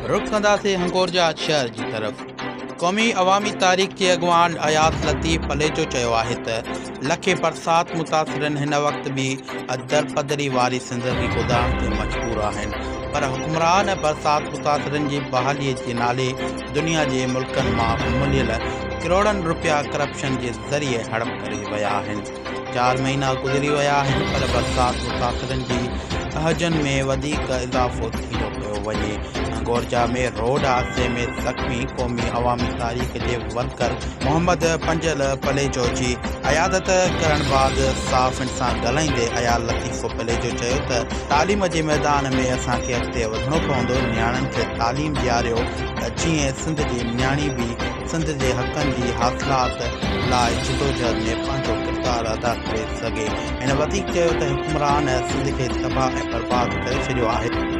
رخ ڪنداسين هنگورجا شهر جي طرف. قومي عوامي تحريڪ جي اڳواڻ اياز لطيف پليجو چيو آهي ته لکين برسات متاثرين هن وقت به درپدري واري زندگي گذارڻ تي مجبور آهن پر حڪمران برسات متاثرين جي بحالي جي نالي دنيا جي ملڪن مان مليل ڪروڙن رپيا ڪرپشن جي ذريعي هڙپ ڪري ويا آهن. چار مهينا گذري ويا آهن پر برسات متاثرن جي اهجن ۾ وڌيڪ اضافو ٿيندو پيو وڃي. هنگورجا ۾ روڊ حادثي ۾ زخمي قومي عوامي تحريڪ جي ورڪر محمد پنجل پليجو جي عيادت ڪرڻ بعد صحافين سان ڳالهائيندي اياز لطيف پليجو چيو ته تعليم جي ميدان ۾ اسان کي اڳتي وڌڻو پوندو، نياڻين کي تعليم ڏياريو ته جيئن سنڌ جي نياڻي به سنڌ جي حقن جي حاصلات لاء جدوجهد ۾ پنهنجو ڪردار ادا ڪري سگهي. هن وڌيڪ چيو ته حڪمران سنڌ کي تباهه ۽ برباد ڪري ڇڏيو آهي.